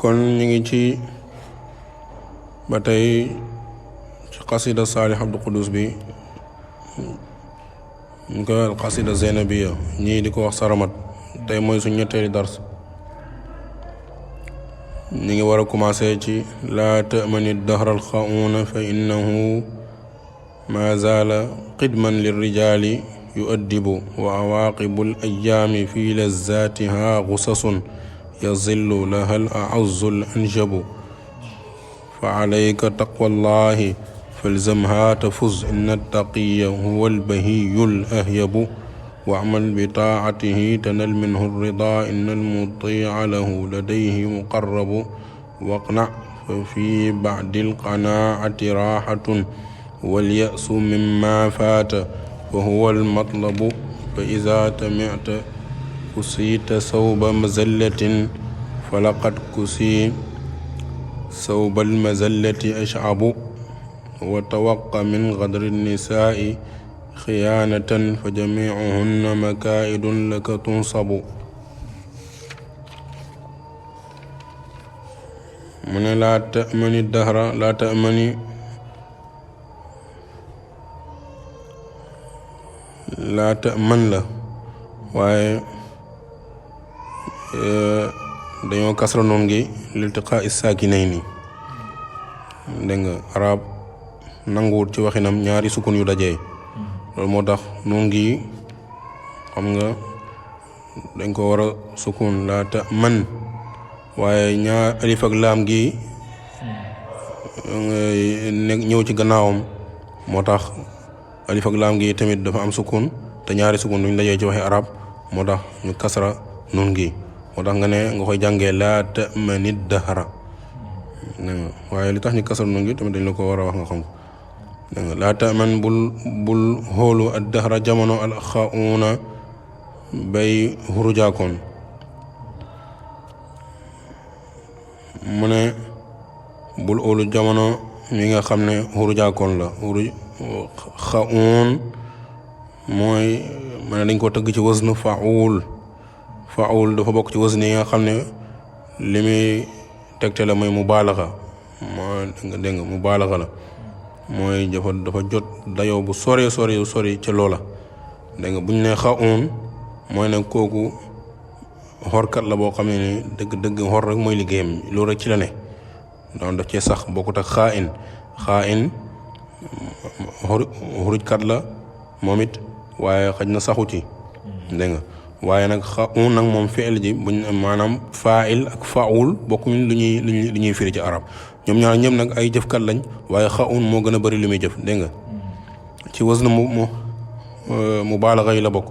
kon ñu ngi ci ba tey ci xasida Saalih Abdul Quddus bi ñu koy wax xasida Zeynabiya ñii di ko wax Saramat tey mooy suñ ñetteeli dars ñu ngi war a commencé ci laa ta'mani dahra alxauna fa innahu ma zaala qidman lirrijali yuaddibu wa awaaqibu alayaami fi lazatiha gusasun yazillu laha al a'azzu al anjabu fa alayka taqwa allahi falzamha tafuz inna attaqiya huwa albahiyu alahyabu wa'mal bi taa'atihi tanal minhu alrida inna almuti'a lahu ladayhi muqarrabu waqna fa fi ba'di alqanaa'ati raahatun walya'su mimma faata fa huwa almatlabu fa idha tami'ta kusita sawba mazallatin falaqad kusi sawba almazallati ash'abu wa tawaqqa min ghadri an-nisaa'i khiyaanatan fa jamii'uhunna makaa'idun laka tunsabu mu ne laa ta'mani dahra laa ta'mani laa ta'man la waaye dañoo kasra noon gi liltiqaa'i saakinayni dégg nga arab nanguwut ci waxinam ñaari sukun yu dajee loolu moo tax noon gi xam nga dañ ko war a sukun laa ta'man waaye ñaar alif ak laam gi ñëw ci gannaawam moo tax alif ak laam gi tamit dafa am sukun te ñaari sukun duñ dajee ci waxi arab moo tax ñu kasra nun gi moo tax nga ne nga koy jàngee laa ta'mani dahra waaye li tax ñu kasra nun gi tamit dañ la ko war a wax nga xam ko laa ta'man bul xoolu ad dahra jamono al xauna bay hurujaakoon mu ne bul óolu jamono mi nga xam ne hurujaakoon la xaun mooy ma ne dañ ko tëgg ci wazn faul dafa bokk ci wazn yi nga xam ne li muy tegte la mooy mubaalaxa moo dégg nga mubaalaxa la mooy dafa jot dayoo bu sori ca loola dégg nga buñ ne xaun mooy ne kooku xorkat la boo xam ne ni dëgg xor rek mooy liggéeyam loolu rek ci la ne donc daf cee sax bokkut ak xaa-in xurujkat la moom it waaye xaj na saxu ci dégg nga waaye nag xaun nag moom fi'il ji buñ maanaam faa'il ak faul bokkuñ lu ñuy firi ci arab ñoom ñaar ñëpp nag ay jëfkat lañ waaye xaun moo gën a bari lu muy jëf dégg nga ci wazn mu baalaxa yi la bokk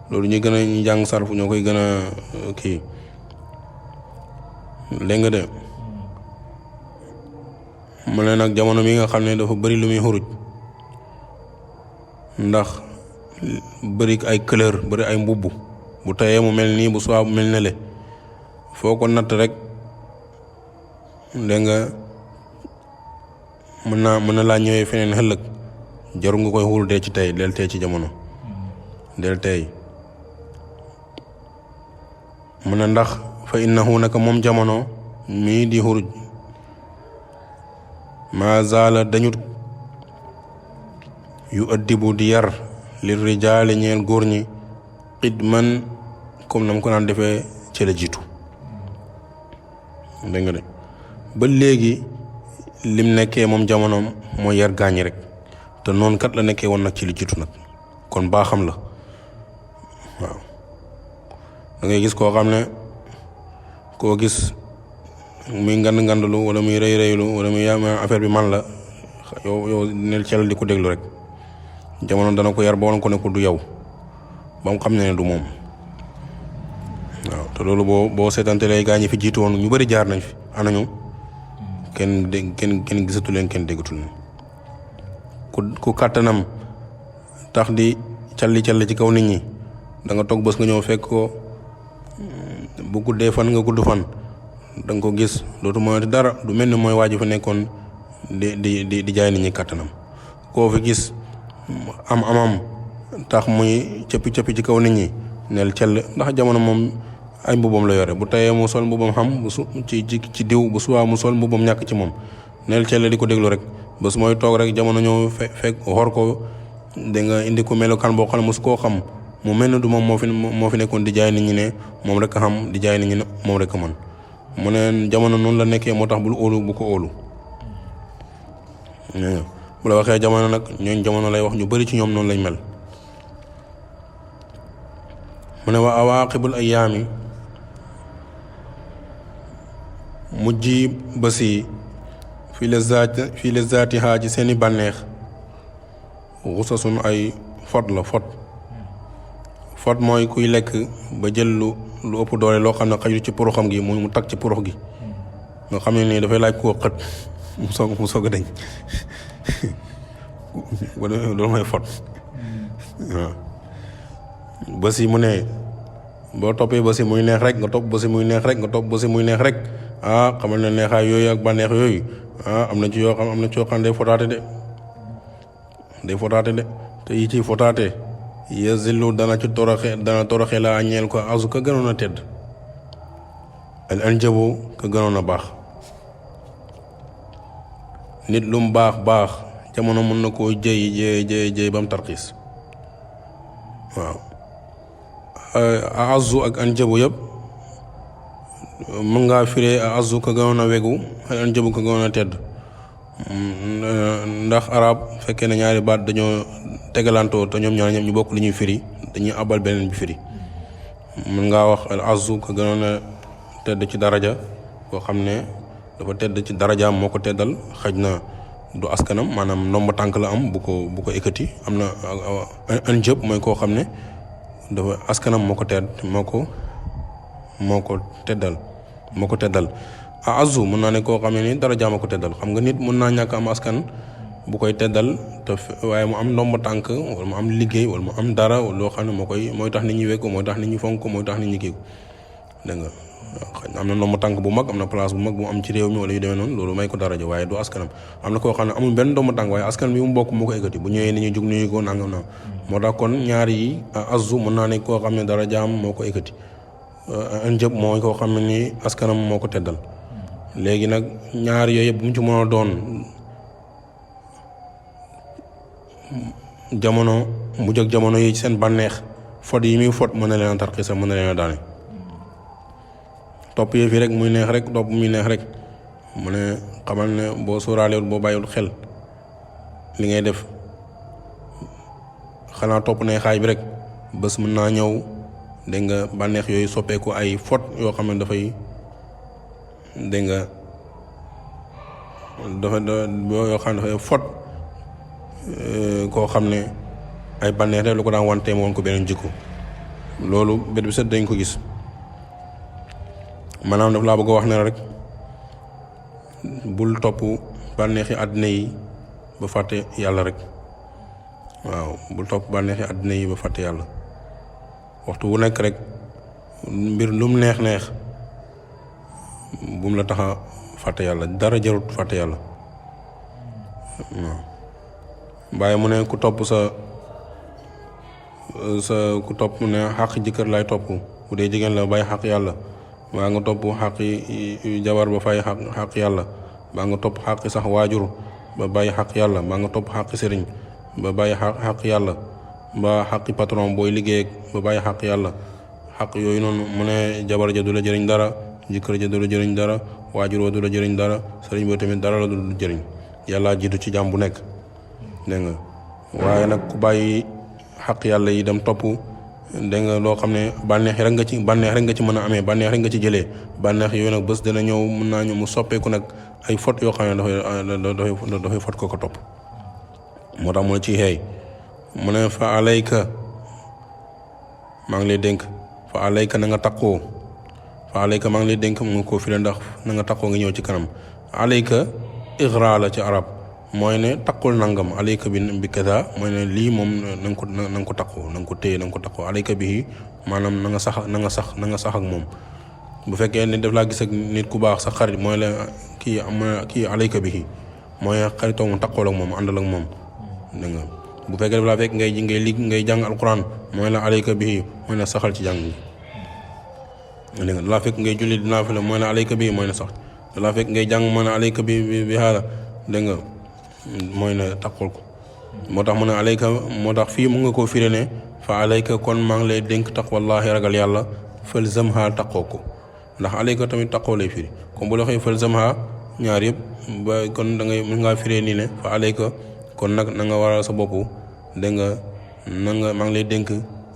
loolu ñu gën a ñu jàng sarfu ñoo koy gën a kii dégg nga de mu ne nag jamono mi nga xam ne dafa bari lu muy xuruj ndax bari ay couleur bari ay mbubb bu tayee mu mel nii bu suwaa mu mel ne le foo ko natt rek dégg nga mën na laa ñëwee feneen xëllëg jarul nga koy xuul dee ci tey del tey ci jamono del tey mu ne ndax fa innahu naka moom jamono mii di xuruj ma zaala dañut yu addibu di yar li rijaali ñeel góor ñi xidman comme nam ko naan defee ci la jiitu dégg nga de ba léegi lim nekkee moom jamonoom mooy yar gaañi rek te noonu kat la nekkee woon nag ci li jiitu nag kon baaxam la waaw da ngay gis koo xam ne koo gis muy ngandlu wala muy rëylu wala muy yaama affaire bi man la yow nel cel di ko déglu rek jamono dana ko yar ba woon ko ne ko du yow ba mu xam ne du moom waaw te loolu boo seetante lay gaañi fi jiitu woon ñu bari jaar nañ fi anañu kenn gisatu leen kenn déggatul leen ku kàttanam tax di calli ci kaw nit ñi da nga toog bés nga ñëw fekk ko bu guddee fan nga gudd fan da nga ko gis dootu moyati dara du mel ni mooy waaju fa nekkoon di jaay nit ñi kàttanam koo fi gis amam tax muy cëppi ci kaw nit ñi neel cell ndax jamono moom ay mbubam la yore bu tayee mu sol mbubam xam bu ci diw bu suwaa mu sol mbubam ñàkk ci moom neel celle di ko déglu rek bés mooy toog rek jamono ñëw fekk xor ko da nga indi ko melokaan boo xam ne mosu koo xam mu mel ne du moom moo fi nekkoon di jaay nit ñi ne moom rek a xam di jaay nit ñi ne moom rek a man mu ne jamono noonu la nekkee moo tax bul óolu bu ko óolu bu la waxee jamono nag ñooñ jamono lay wax ñu bari ci ñoom noonu lañ mel mu ne wa awaaqibul ayaami mujji basi fii la zaatihaa ci seeni bànneex xusasun ay fot la fot mooy kuy lekk ba jël lu ëpp doole loo xam ne xaju ci puruxam gi mu tag ci purux gi nga xam ne nii dafay laaj koo xët mu soog a dañ loolu mooy fot waaw basi mu ne boo toppee basi muy neex rek nga topp basi muy neex rek nga topp basi muy neex rek xamal ne neexaay yooyu ak bànneex yooyu am na ci yoo xam am na ci yoo xam day fotaate de te yi ciy fotaate yazillu dana toroxe la ñeel ko azu ka gënoon a tedd al anjabu ka gënoon a baax nit lu mu baax jamono mën na koo jëy ba mu tarxiis waaw azu ak anjabu yëpp mën ngaa firee azu ka gënoon a wegu al anjabu ka gënoon a tedd ndax arab fekkee ne ñaari baat dañoo tegalantoo te ñoom ñaar ñoom ñu bokk li ñuy firi dañuy abal beneen bi firi mën ngaa wax al azu ka gënoon a tedd ci daraja koo xam ne dafa tedd ci darajaam moo ko teddal xëj na du askanam maanaam ndomba tànk la am bu ko ekkati am na anjëb mooy koo xam ne dafa askanam moo ko teddal azu mën naa ne koo xam ne ni darajaam moo ko teddal xam nga nit mën naa ñàkk am askan bu koy teddal te waaye mu am ndomba tànk wala mu am liggéey wala mu am dara loo xam ne mooy tax nit ñi wekk mooy tax nit ñi fonk mooy tax nit ñi kii dégg nga am na ndomba tànk bu mag am na place bu mag bu am ci réew mi wala yu demee noonu loolu may ko daraja waaye du askanam am na koo xam ne amul benn ndomba tànk waaye askan bi mu bokk moo ko ekkati bu ñëwee ni ñuy jug nuyu ko nangam naam moo tax kon ñaar yi azu mën naa ne koo xam ne darajaam moo ko ekkati anjëb mooy koo xam ne ni askanam moo ko teddal léegi nag ñaar yooyu yëpp bu mu ci mën a doon jamono mujj ak jamono yi seen bànneex fot yi muy fot mën na leen a tarxiisa mën na leen a daane topp yëf yi rek muy neex rek topp muy neex rek mu ne xamal ne boo sóoraalewul boo bàyyiwul xel li ngay def xanaa topp neexaay bi rek bés mën naa ñëw dégg nga bànneex yooyu soppeeku ay fot yoo xam ne dafay dégg nga yoo xam ne dafay fot koo xam ne ay bànneex rek lu ko daan wante woon ko beneen jikko loolu bët bi set dañ ko gis maanaam daf laa bëgg a wax ne rek bul topp bànneexi àddina yi ba fàtte yàlla rek waaw bul topp bànneexi àddina yi ba fàtte yàlla waxtu wu nekk rek mbir lu mu neex bu mu la tax a fàtte yàlla dara jarut fàtte yàlla waaw bàyyi mu ne ku topp ku topp ne xàq jëkkër lay topp bu dee jigéen la bàyyi xàq yàlla baa nga topp xàqi jabar ba fay xàq yàlla baa nga topp xàqi sax waajur ba bàyyi xàq yàlla baa nga topp xàqi sëriñ ba bàyyi xàq yàlla ba xàqi patron booy liggéey ba bàyyi xàq yàlla xàq yooyu noonu mu ne jabar ja du la jëriñ dara jëkkër ja du la jëriñ dara waajur wa du la jëriñ dara sëriñ ba tamit dara la du jëriñ yàlla jiitu ci jàmm bu nekk dégg nga waaye nag ku bàyyi xaq yàlla yi dem topp dégg nga loo xam ne bànneex rek nga ci mën a amee bànneex rek nga ci jëlee bànneex yooyu nag bés dana ñëw mën naa ñëw mu soppeeku nag ay fot yoo xam ne dafay fot ko topp moo tax mu ne ci xeey mu ne fa alayka maa ngi lay dénk fa alayka na nga taqoo fa alayka maa ngi lay dénk mu ngi koo firi ndax na nga taqoo nga ñëw ci kanam alayka igra la ci arab mooy ne taqul nangam alayka bi kaza mooy ne lii moom na nga ko taqoo na nga ko téye na nga ko taqoo alayka bi maanaam na nga sax ak moom bu fekkee ne daf laa gis ak nit ku baax sa xarit mooy la kii alayka bi mooy xaritoo mu taqool ak moom àndal ak moom dégg nga bu fekkee daf laa fekk ngay jàng alquran mooy la alayka bi mooy la saxal ci jàng bi dégg nga dalaa fekk ngay julli di naafila mooy ne alayka bi mooy ne sax dalaa fekk ngay jàng mooy ne alayka bi haada dégg nga mooy ne taqul ko moo tax mu ne alayka moo tax fii mu nga koo firi ne fa alayka kon maa ngi lay dénk taqwallaahi ragal yàlla falzamha taqoo ko ndax alayka tamit taqoo lay firi comme bu la waxee falzamha ñaar yëpp ba kon da ngay mën ngaa firee nii ne fa alayka kon nag na nga waral sa bopp dégg nga na nga maa ngi lay dénk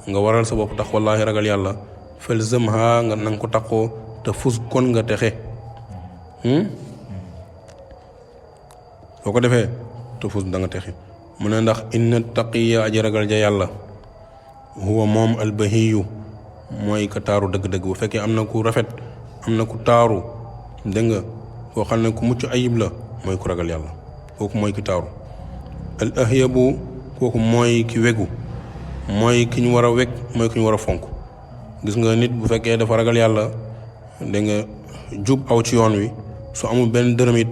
nga waral sa bopp taqwallaahi ragal yàlla falzamha nga na nga ko taqoo te fus kon nga texe soo ko defee te fus da nga texe mu ne ndax inna taqiya aji ragal ja yàlla huwa moom albahiyu mooy ka taaru dëgg-dëgg bu fekkee am na ku rafet am na ku taaru dégg nga koo xam ne ku mucc ayib la mooy ku ragal yàlla kooku mooy ki taaru al ahyabu kooku mooy ki wegu mooy ki ñu war a weg mooy ki ñu war a fonk gis nga nit bu fekkee dafa ragal yàlla dégg nga jub aw ci yoon wi su amul benn dërëm it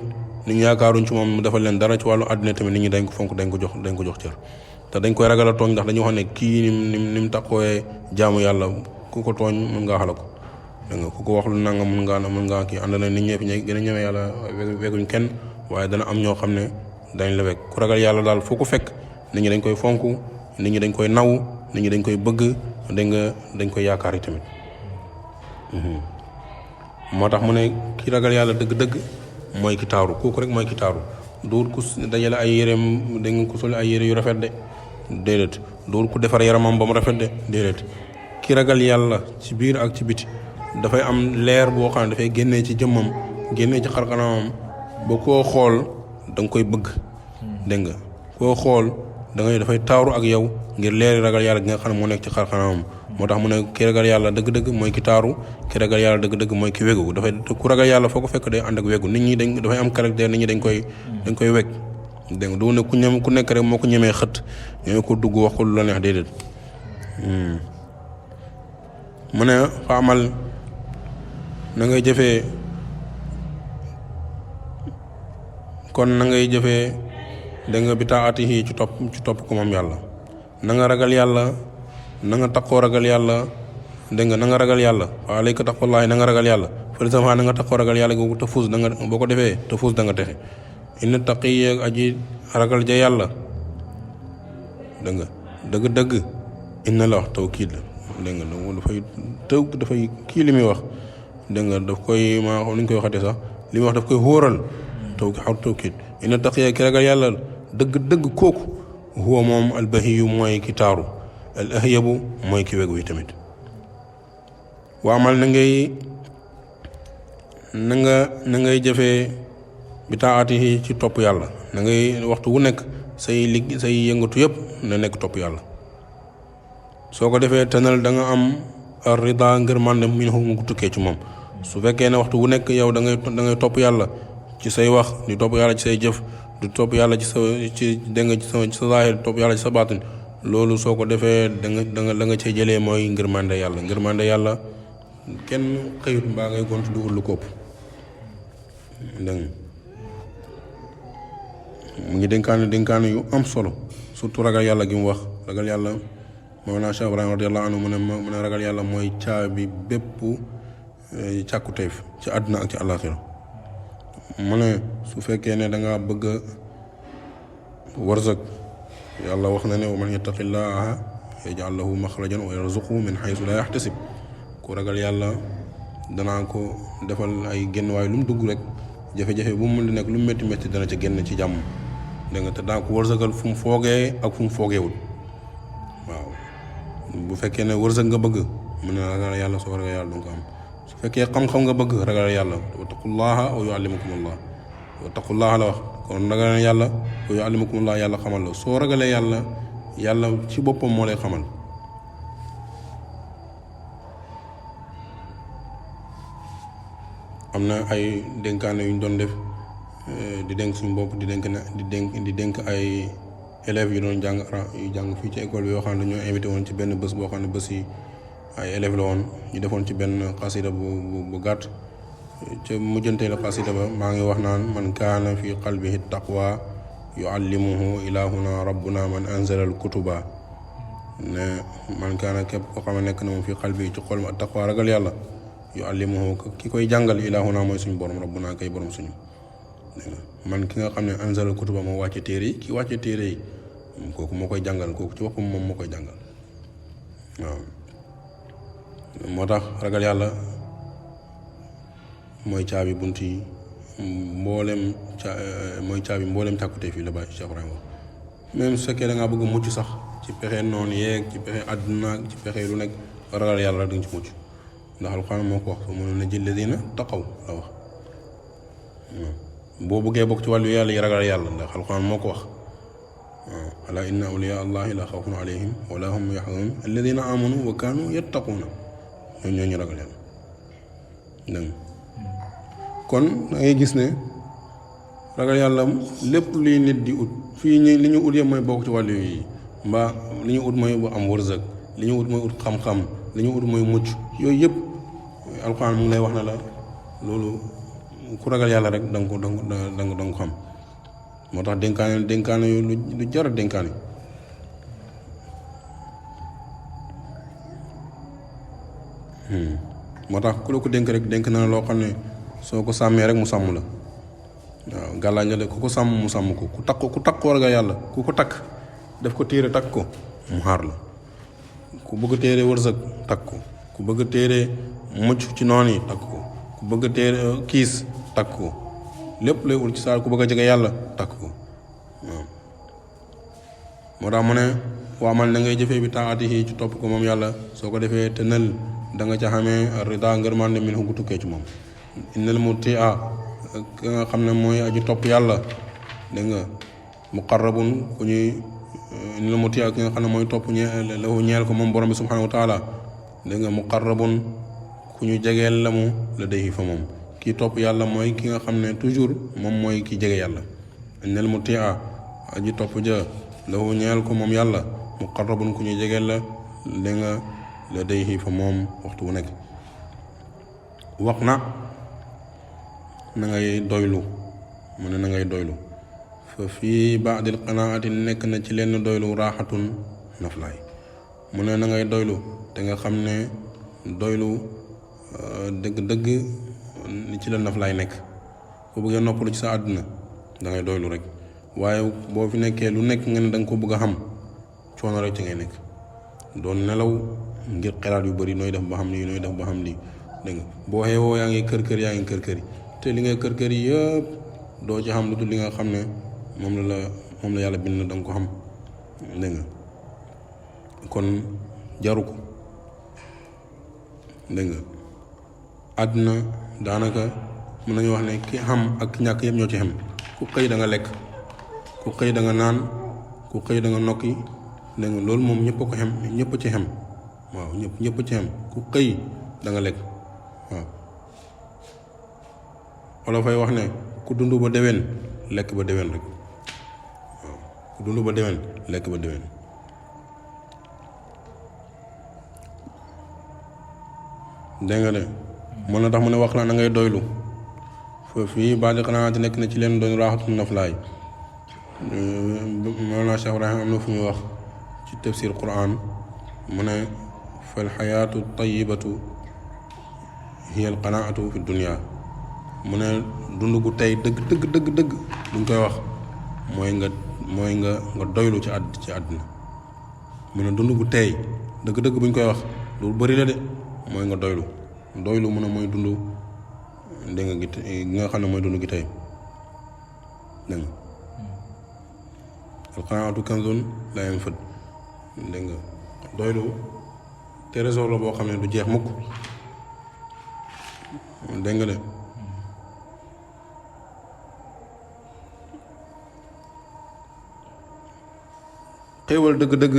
nit ñu yaakaaruñ ci moom mu defal leen dara ci wàllu àdduna tamit nit ñi dañ ko fonk dañ ko jox cër te dañ koy ragal a tooñ ndax dañu wax ne kii ni mu taxawee jaamu yàlla ku ko tooñ mën ngaa xala ko dégg nga ku ko wax lu nanga mën ngaa kii ànd na nit ñëpp ñi gën a ñëwee yàlla weguñ kenn waaye dana am ñoo xam ne dañ la weg ku ragal yàlla daal foo ko fekk nit ñi dañ koy fonk nit ñi dañ koy naw nit ñi dañ koy bëgg dégg nga dañ koy yaakaar yi tamit moo tax mu ne ki ragal yàlla dëgg-dëgg mooy ki taaru kooku rek mooy ki taaru duur ku dajale ay yéreem dégg nga ku sol ay yére yu rafet de déedéet duur ku defar yaramam ba mu rafet de déedéet ki ragal yàlla ci biir ak ci biti dafay am leer boo xam ne dafay génnee ci jëmmam génnee ci xarkanamam ba koo xool da nga koy bëgg dégg nga koo xool da ngay dafay taaru ak yow ngir leeri ragal yàlla gi nga xam ne moo nekk ci xarkanamam moo tax mu ne ki ragal yàlla dëgg-dëgg mooy ki taaru ki ragal yàlla dëgg-dëgg mooy ki wegu dafay ku ragal yàlla foo ko fekk day ànd ak wegu nit ñi dafay am caractère nit ñi dañ koy weg dégg nga du ne ku nekk rek moo ko ñemee xët ñoo ko dugg wax ko lu la neex déedéet mu ne fa amal na ngay jëfee kon na ngay jëfee dégg nga bi taatihi ci topp ko moom yàlla na nga ragal yàlla na nga taqoo ragal yàlla dégg nga na nga ragal yàlla wa alayka taqwallaahi na nga ragal yàlla falzamha na nga taqoo ragal yàlla googu te fuus da nga boo ko defee te fuus da nga texe inna taqiya aji ragal ja yàlla dégg nga dëgg-dëgg inna la wax tawkiid la dégg nga dafay kii li muy wax dégg nga daf koy maa xam ni ñu koy waxatee sax li muy wax daf koy hóoral tawkiid inna taqiya ki ragal yàlla dëgg-dëgg kooku huwa moom albahiyu mooy ki taaru al ahyabu mooy ki wegu yi tamit waamal na ngay jëfee bi taatihi ci topp yàlla na ngay waxtu wu nekk say yëngatu yëpp na nekk topp yàlla soo ko defee tënal da nga am rida ngërmande minhu mu tukkee ci moom su fekkee ne waxtu wu nekk yow da ngay topp yàlla ci say wax di topp yàlla ci say jëf di topp yàlla ci dégg nga ci sa zaahir di topp yàlla ci sa baatin loolu soo ko defee da nga cee jëlee mooy ngërmande yàlla kenn xëyut mbaa ngay gont du ut lu ko ëpp dégg mu ngi dénkaane yu am solo surtout ragal yàlla gi mu wax ragal yàlla Mawlana Cheikh Ibrahima radiyallahu anhu mu ne ragal yàlla mooy caabi bépp càkkuteef ci àdduna ak ci àllaaxira mu ne su fekkee ne da nga bëgg wërsëg yàlla wax na ne wa man yattaqillaha yaj'al lahu maxrajan wa yarzuqhu min haythu la yahtasib ku ragal yàlla danaa ko defal ay génn waaye lu mu dugg rek jafe-jafe bu mu mën di nekk lu mu métti métti dana ca génn ci jàmm dégg nga te daa ko wërsëgal fu mu foogee ak fu mu foogeewul waaw bu fekkee ne wërsëg nga bëgg mën na ragal yàlla soo ragal yàlla du nga ko am su fekkee xam-xam nga bëgg ragal yàlla wattaqullaha wa yuallimukumullah wattaqullaha la wax kon ragal yàlla wa yuallimukumullah yàlla xamal la soo ragalee yàlla ci boppam moo lay xamal am na ay dénkaane yu ñu doon def di dénk suñu bopp di dénk ay élèves yu doon jàng fii ci école bi yoo xam ne dañoo invité woon ci benn bés boo xam ne bés yi ay élèves la woon ñu defoon ci benn xasida bu gàtt ca mujjantee la xasida ba maa ngi wax naan man kaana fi qalbihi taqwa yuallimuhu ilahuna rabbuna man anzala al kutuba ne man kaana képp koo xam ne nekk na moom fi qalbi ci xol ma taqwa ragal yàlla yuallimuhu ki koy jàngal ilaahuna mooy suñu borom rabbuna kay borom suñu man ki nga xam ne anzala kutuba moo wàcce téere yi ki wàcce téere yi kooku moo koy jàngal kooku ci boppam moom moo koy jàngal waaw moo tax ragal yàlla mooy caabi bunt yi mboolem mooy caabi mboolem càkkute fii la bàyyi Cheikh Ibrahima wax même su fekkee da ngaa bëgg mucc sax ci pexe noonu yeeg ci pexe àdduna ci pexe lu nekk ragal yàlla rek da nga ci mucc ndax alxuraan moo ko wax su mënoon na jël ladina taqaw la wax boo bëggee bokk ci wàllu yàlla yi ragal yàlla ndax alxuraan moo ko wax ala inna awliya allahi la xawfun alayhim wala hum yaxzanun alladina amanu wa kaanu yattaquuna ñoo ñu ragal yàlla dégg kon da ngay gis ne ragal yàlla lépp luy nit di ut fii ñi li ñu ut yëpp mooy bokk ci wàllu yi mbaa li ñu ut mooy bu am wërsëg li ñu ut mooy ut xam-xam li ñu ut mooy mucc yooyu yëpp alxuraan mu ngi lay wax na la loolu ku ragal yàlla rek da nga ko xam moo tax dénkaane yu lu jar a dénkaane moo tax ku la ko dénk rek dénk na loo xam ne soo ko sàmmee rek mu sàmm la waaw gàllaañ la ku ko sàmm mu sàmm ko ku takk war nga yàlla ku ko takk def ko téere takk ko mu xaar la ku bëgg téere wërsëg takk ko ku bëgg téere mucc ci noon yi takk ko ku bëgg téere kiis takk ko lépp lay ul ci saa ku bëgg a jege yàlla takk ko waaw moo tax mu ne waamal na ngay jëfee bi taatihi ci topp ko moom yàlla soo ko defee te nël da nga ca xamee rida ngërmande min hu gu tukkee ci moom innal mutia ki nga xam ne mooy aji topp yàlla dégg nga muqarrabun ku ñuy innal mutia ki nga xam ne mooy topp lahu ñeel ko moom borom bi subhanahu wa taala dégg nga muqarrabun ku ñu jegeel la mu la day fa moom kii topp yàlla mooy ki nga xam ne toujours moom mooy ki jege yàlla innal mutia aji topp ja lahu ñeel ko moom yàlla muqarrabun ku ñu jegeel la dégg nga la day fa moom waxtu bu nekk wax na ngay doylu mu ne na ngay doylu fa fii baadil qanaati nekk na ci lenn doylu raaxatun naflaay mu ne na ngay doylu te nga xam ne doylu dëgg-dëgg ci la naflaay nekk boo bëggee noppalu ci sa àdduna da ngay doylu rek waaye boo fi nekkee lu nekk nga ne da nga ko bëgg a xam coono rek ci ngay nekk doon nelaw ngir xalaat yu bëri nooy def ba xam lii nooy def ba xam lii dégg nga boo xeewoo yaa ngi kër yaa ngi kër yi te li ngay kër yi yëpp doo ci xam lu dul li nga xam ne moom la yàlla bind na da nga ko xam dégg nga kon jaru ko dégg nga àdduna daanaka mën nañu wax ne ki xam ak ñàkk yëpp ñoo ci xem ku xëy da nga lekk ku xëy da nga naan ku xëy da nga nokki dégg nga loolu moom ñëpp a ko xem ñëpp ci xem waaw ñëpp ci xem ku xëy da nga lekk waaw wala fay wax ne ku dund ba déwén lekk ba déwén rek waaw ku dund ba déwén lekk ba déwén dégg nga de mën na tax mu ne wax na ngay doylu foofu yi baadi xanaati nekk na ci leen doon raaxatul naflaay Mawlana Cheikh Ibrahim am na fu muy wax ci tafsir Quran mu ne fal xayaatu tayibatu hiya al qanaatu fi dunia mu ne dund gu tey dëgg buñ koy wax mooy nga doylu ci àdduna mu ne dund gu tey dëgg buñ koy wax loolu bëri la de mooy nga doylu mu ne mooy dund dégg nga gi nga xam ne mooy dund gi tey dégg nga alqanaatu kanzun laa yanfad dégg nga doylu trésor la boo xam ne du jeex mukk dégg nga de xéewal dëgg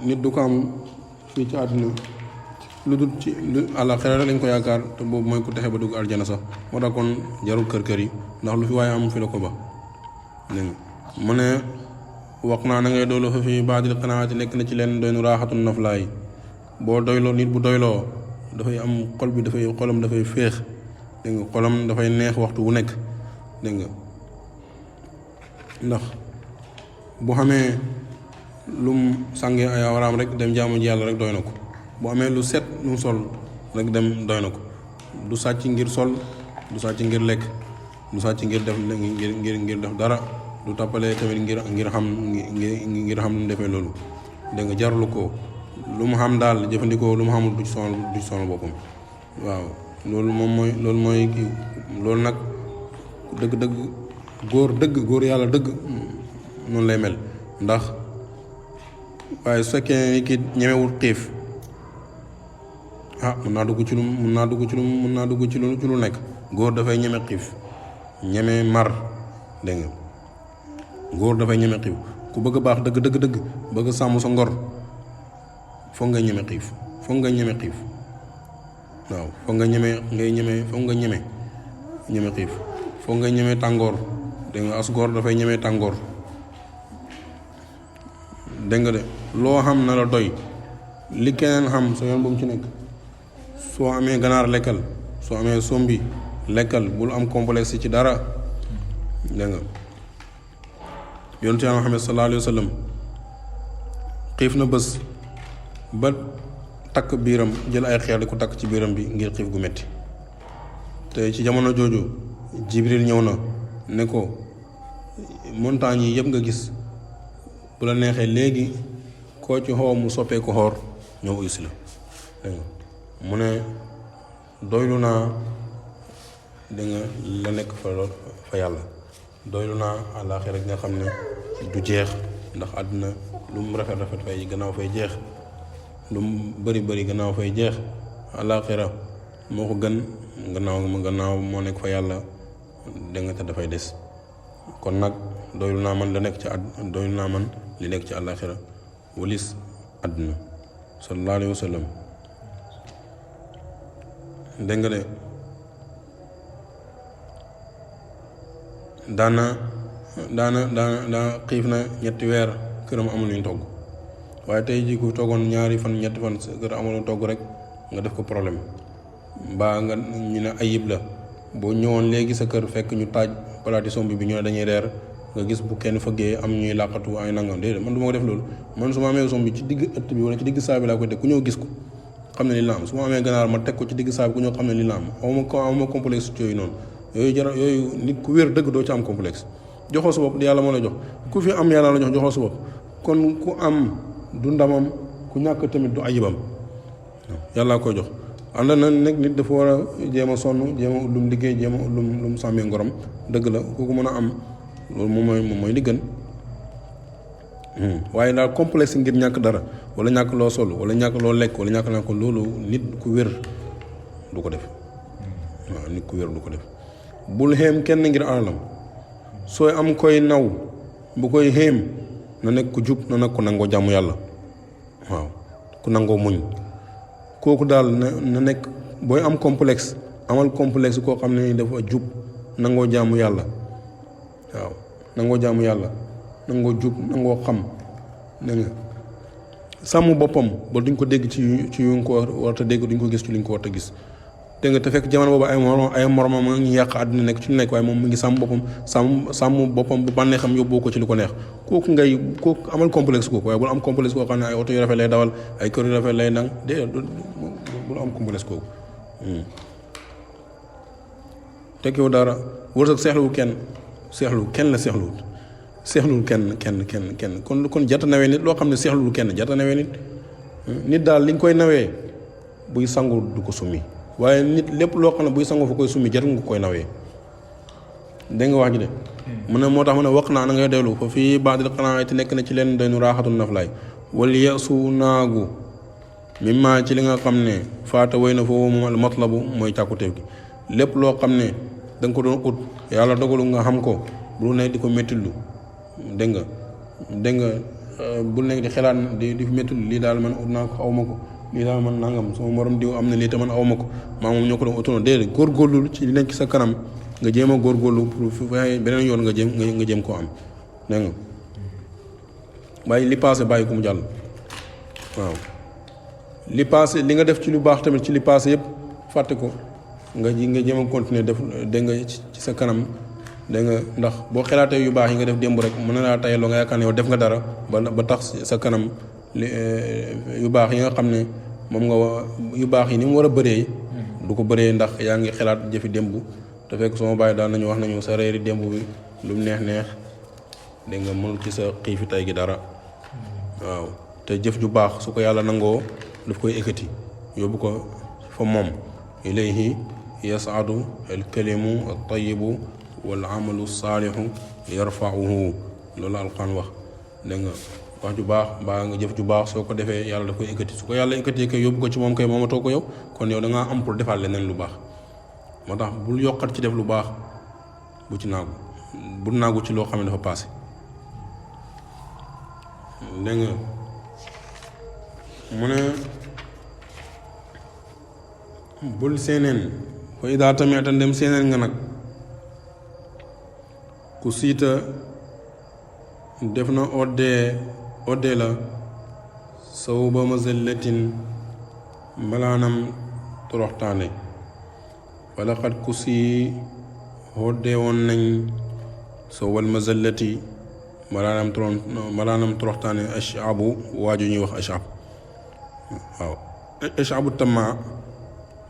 nit du ko am fii ci àdduna lu dul ci lu àllaaxira rek lañ ko yaakaar te boobu mooy ku texe ba dugg aljana sax moo tax kon jarul kër yi ndax lu fi waaye am fi la ko ba dégg nga mu ne wax naa na ngay doyloo fa fi baadil qanaati nekk na ci leen doon raaxatul naflaay boo doyloo nit bu doyloo dafay am xol bi xolam dafay féex dégg nga xolam dafay neex waxtu wu nekk dégg nga ndax bu xamee lum sàngee ay awraam rek dem jaamu ji yàlla rek doy na ko bu amee lu set lu mu sol rek dem doy na ko du sàcc ngir sol, du sàcc ngir lekk, du sàcc ngir def ngir def dara, du tappalee tamit ngir xam lu mu defee loolu. dégg nga jarlu ko lu mu xam daal jëfandikoo lu mu xamul du ci sonal boppam. waaw loolu mooy loolu nag góor yàlla dëgg noonu lay mel. ndax waaye su fekkee ni ki ñemewul xiif mun naa dugg ci lu nekk. góor dafay ñeme xiif, ñeme mar. dégg nga góor dafay ñeme xiif. ku bëgg a baax dëgg bëgg sàmm sa ngor foog nga ñeme xiif, foog nga ñeme xiif. waaw foog nga ñeme xiif, foog nga ñeme tàngoor. dégg nga as góor dafay ñeme tàngoor. dégg nga de loo xam na la doy, li keneen xam sa yoon bu mu ci nekk. soo amee ganaar lekkal, soo amee sombi lekkal, bul am complexe ci dara. dégg nga yonent Yàlla Muhammad sallallahu alayhi wa sallam xiif na bés ba takk biiram, jël ay xeer di ko takk ci biiram bi ngir xiif gu metti. te ci jamono jooju Jibril ñëw na ne ko montagne yi yëpp nga gis, bu la neexee léegi koo ci xoo mu soppee ko xoor ñëw uysi la. dégg nga mu ne doylu naa dégg nga la nekk fa yàlla, doylu naa àllaaxira nga xam ne du jeex, ndax àdduna lu mu rafet fay gannaaw fay jeex, lu mu bëri gannaaw fay jeex. àllaaxira moo ko gën gannaaw moo nekk fa yàlla, dégg nga te dafay des. kon nag doylu naa man li nekk ci àllaaxira walis àdduna. sallallahu alayhi wa sallam dégg nga de daana xiif na ñetti weer këram amul luñ togg. waaye tey jii ku toogoon ñaari fan ñetti fan sa kër amul luñ togg rek nga def ko problème, mbaa nga ñu ne ayib la. boo ñëwoon léegi sa kër fekk ñu taaj palaati sombi bi ñu ne dañuy reer, nga gis bu kenn fëggee am ñuy làqatu ay nangam. déedéet man du ma ko def loolu. man su ma amee sombi ci digg ëtt bi wala ci digg saa bi laa koy teg, ku ñëw gis ko xam ne li la am. su ma amee ganaar ma teg ko ci digg saa bi ku ñëw xam ne li la am. awma complexe yooyu noonu. yooyu nit ku wér dëgg doo ci am complexe. joxoo sa bopp yàlla moo la jox. ku fi am yàlla la jox, joxoo sa bopp. kon ku am du ndamam, ku ñàkk tamit du ayibam, yàllaa koy jox. ànd na nag nit dafa war a jéem a sonn, jéem a ut lum liggéey, jéem a ut lum sàmmee ngorom. dëgg la ku ko mën a am loolu moom mooy li gën. waaye daal complexe ngir ñàkk dara, wala ñàkk loo sol, wala ñàkk loo lekk, wala ñàkk naa ko, loolu nit ku wér du ko def. waaw nit ku wér du ko def. bul xéem kenn ngir alalam. sooy am koy naw bu koy xéem na nekk ku jub, na nekk ku nangoo jàmm yàlla. waaw ku nangoo muñ. kooku daal na nekk booy am complexe, amal complexe koo xam ne dafa jub, nangoo jaamu yàlla. waaw nangoo jaamu yàlla, nangoo jub, nangoo xam. dégg nga sàmm boppam ba duñ ko dégg ci yu nga ko war a dégg, duñ ko gis ci luñ ko war a gis. dégg nga te fekk jamono boobu ay moromam ñu yàq àdduna nekk ci lu nekk, waaye moom mu ngi sàmm boppam, sàmm boppam bu bànnee xam yóbboo ko ci lu ko neex. kooku amal complexe kooku, waaye bul am complexe koo xam ne ay oto yu rafet lay dawal, ay kër yu rafet lay nang. déedéet bul am complexe kooku. tekkiwu dara. wërsëg seexluwul kenn la seexluwul kenn kon jarta nawee nit loo xam ne seexluwul kenn, jarta nawee nit daal li nga koy nawee buy sangu du ko summi, waaye nit lépp loo xam ne buy sangu fa koy summi jarul nga koy nawee. dégg nga wax ji de. mu ne moo tax mu ne wax naa na ngay dellu fa fii baadil xanaa te nekk na ci leen doynu raaxatul naflaay wala yeesu naagu mimma ci li nga xam ne faata way na foofu moom al matlabu mooy càkkutéef gi. lépp loo xam ne da nga ko doon ut yàlla dogalu nga xam ko, bu nekk di ko méttilu. dégg nga bul nekk di xelaat di méttilu lii daal man ut naa ko aw ma ko, lii daal man nangam sama morom diw am na lii te man aw ma ko, maa moom ñoo ko doon utoon. déedéet góorgóorlu ci li nekk sa kanam nga jéem a góorgóorlu pour fexe beneen yoon nga jéem koo am. dégg nga bàyyi li passé bàyyi ko mu jàll. waaw li passé li nga def ci lu baax tamit ci li passé yëpp fàtte ko, nga jéem a continuer def. dégg nga ci sa kanam. dégg nga ndax boo xelaatee yu baax yi nga def démb rek mën na laa tayaloo nga yaakaar ne yow def nga dara ba tax sa kanam yu baax yi nga xam ne moom yu baax yi ni mu war a bëree du ko bëree ndax yaa ngi xalaat jëfi démb te fekk sama bàyyi daal nañu wax nañu sa reeri démb bi lu mu neex dégg nga mënul ci sa xiifi tay gi dara waaw te jëf ju baax su ko yàlla nangoo daf koy ekkati yóbbu ko fa moom ilayhi yasaadu al kalimu al tayibu wal amalu saalixu yarfauhu loolu alquran wax dégg nga wax ju baax mbaa nga jëf ju baax soo ko defee yàlla daf koy ekkati su ko yàlla ekkati kay yóbbu ko ci moom kay moomatoo ko yow kon yow da ngaa am pour defaat leneen lu baax moo tax bul yokkat ci def lu baax bu ci naagu bul naagu ci loo xam ne dafa paase dégg nga mu ne bul seeneen fa idaa tamit ndem seeneen nga nag ku siita def na oddee la saw ba mazallatin malaanam toroxtaane wala xat ku si oddee woon nañ sawal mazallati malaanam toroxtaane ashaabu waaju ñuy wax ashaab waaw ashaabu tamma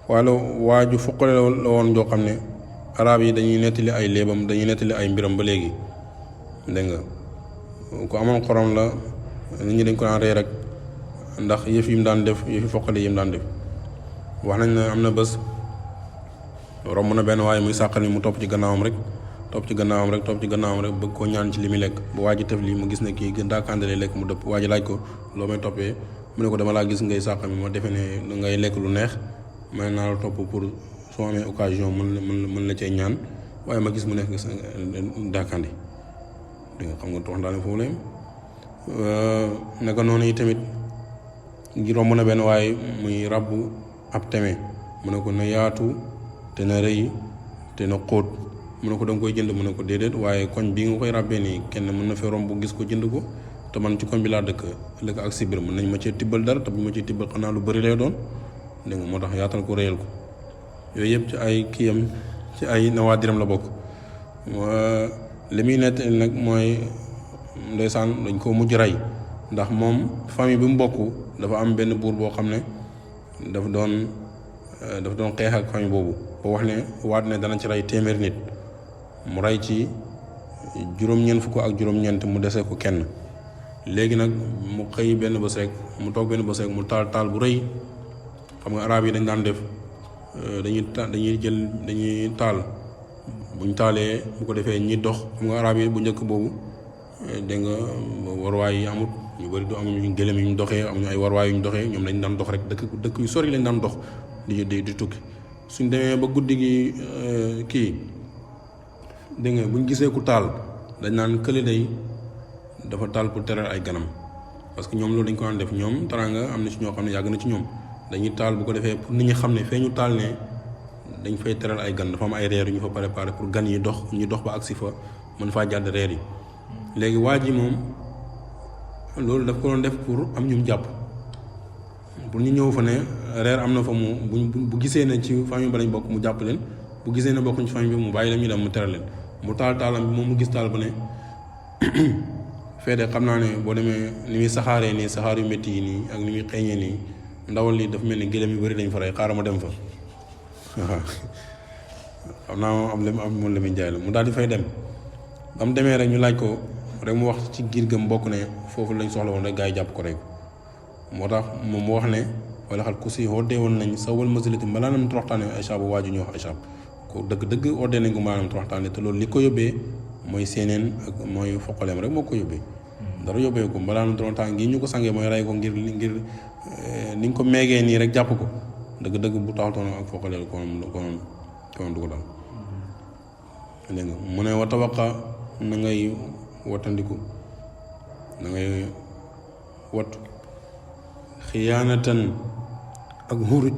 wala waaju fuqale la woon joo xam ne arab yi dañuy nettali ay léebam dañuy nettali ay mbiram ba léegi dégg nga ku amoon xorom la nit ñi dañ ko daan rey rek ndax yëf yi mu daan def yëfi foqale yi mu daan def wax nañ ne am na bés romb na benn waaye muy sàqal mi mu topp ci gannaawam rek bëgg koo ñaan ci li muy lekk bu waa ji tëf lii mu gis ne kii gën daa kàndalee lekk mu dëpp waa ji laaj ko loo may toppee mu ne ko dama laa gis ngay sàqal mi ma defe ne ngay lekk lu neex may naa la topp pour soo amee occasion mën la cee ñaan waaye ma gis mu nekk daakandi di nga xam nga tox daal foofu la naka noonu yi tamit ngi romb na benn waaye muy rabbu ab teme mu ne ko na yaatu te na rëy te na xóot mu ne ko da nga koy jënd mu ne ko déedéet waaye koñ bii nga koy ràbbee nii kenn mën na fee romb gis ko jënd ko te man ci koñ bi laa dëkk ëllëg ak sibir mën nañ ma cee tibbal dara te bu ma cee tibbal xanaa lu bëri lay doon dégg nga moo tax yaatal ko réyal ko yooyu yëpp ci ay kiyam ci ay nawaadiram la bokk li muy nettali nag mooy ndeysaan dañ koo mujj rey ndax moom famille bi mu bokk dafa am benn buur boo xam ne dafa doon xeex ak famille boobu ba wax ne waat ne dana ci rey téeméer nit mu rey ci juróom-ñeent fukk ak juróom-ñeent mu dese ko kenn léegi nag mu xëy benn bés rek mu toog benn bés rek mu taal bu rëy xam nga arab yi dañ daan def dañuy taal buñ taalee bu ko defee ñi dox xam nga arab yi bu njëkk boobu dégg nga warwaay yi amut ñu bëri du amuñu gëlëm yu ñu doxee amuñu ay warwaay yu ñu doxee ñoom lañ daan dox rek dëkk yu sori lañ daan dox di tukki suñ demee ba guddi gi kii dégg nga buñ gisee ku taal dañ naan kële day dafa taal pour teral ay ganam parce que ñoom loolu dañ ko daan def ñoom teraanga am na ci ñoo xam ne yàgg na ci ñoom dañuy taal bu ko defee pour nit ñi xam ne fee ñu taal ne dañ fay teral ay gan dafa am ay reer yu ñu fa préparé pour gan yi dox ñu dox ba agsi fa mën faa jàdd reer yi léegi waa ji moom loolu daf ko doon def pour am ñum jàpp pour ñu ñëw fa ne reer am na fa mu bu gisee ne ci famille ba lañ bokk mu jàpp leen bu gisee ne bokkuñ ci famille bi mu bàyyi leen ñu dem mu teral leen mu taalam bi moom mu gis taal ba ne fee de xam naa ne boo demee ni muy saxaaree nii saxaar yu métti yi nii ak ni muy xeeñee nii ndawal lii dafa mel ni gëlëm yu bëri dañ fa rey xaaral ma dem fa waaw xam naa moom la muy jaay la mu daal di fay dem ba mu demee rek ñu laaj ko rek mu wax ci giir gëm bokk ne foofu lañ soxla woon rek gaa yi jàpp ko rek moo tax moom mu wax ne wala xal ku si oddee woon nañ sa wal masalati malaanam toroxtaane Aïcha bu waaju ñu wax Aïcha ko dëgg oddee nañ ko malaanam toroxtaane te loolu li ko yóbbee mooy seeneen ak mooy foqaleem rek moo ko yóbbee dara yóbbee ko malaanam toroxtaane gi ñu ko sangee mooy rey ko ngir ni nga ko meegee nii rek jàpp ko dëgg bu taxutoon ak foqaleel konoon du ko dal dégg nga mu ne wa tawaqa na ngay wattandiku na ngay wattu xiyaanatan ak xuruj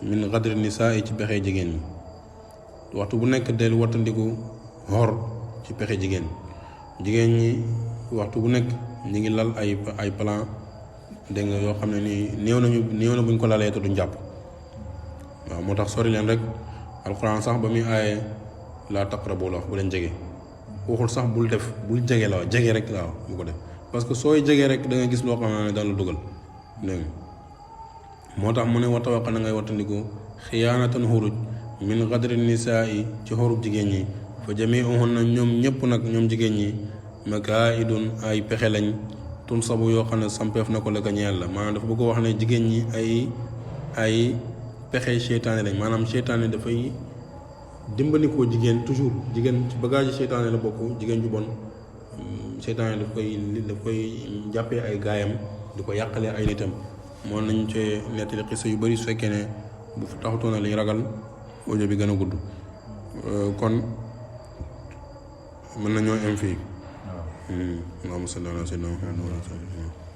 min xadri nisaa ci pexe jigéen ñi waxtu bu nekk del wattandiku xor ci pexe jigéen ñi waxtu bu nekk ñi ngi lal ay plan dégg nga yoo xam ne nii néew na buñ ko lalee te duñ jàpp waaw moo tax sori leen rek alxuraan sax ba muy aaye laa taqrabu la wax bu leen jege waxul sax bul jege la wax jege rek la wax bu ko def parce que sooy jegee rek da nga gis loo xam ne daan la dugal dégg nga moo tax mu ne wa tawaqa na ngay wattandiku xiyaanatan xuruj min xadri nisaa'i ci xorub jigéen ñi fa jamiuhunna ñoom ñëpp nag ñoom jigéen ñi makaidun ay pexe lañ tun sabu yoo xam ne sampeef na ko la ka ñeel la maanaam dafa bëgg wax ne jigéen ñi ay pexe seytaane lañ maanaam seytaane dafay dimbalikoo jigéen toujours jigéen ci bagage seytaane la bokk jigéen ju bon seytaane daf koy jàppee ay gaayam di ko yàqalee ay nitam moo nañ cee nettali xisa yu bëri su fekkee ne bu fi taxutoon na liñ ragal audio bi gën a gudd kon mën nañoo am fii. waaw. Allahumma salli ala sayyidina Muhammad wa ala alihi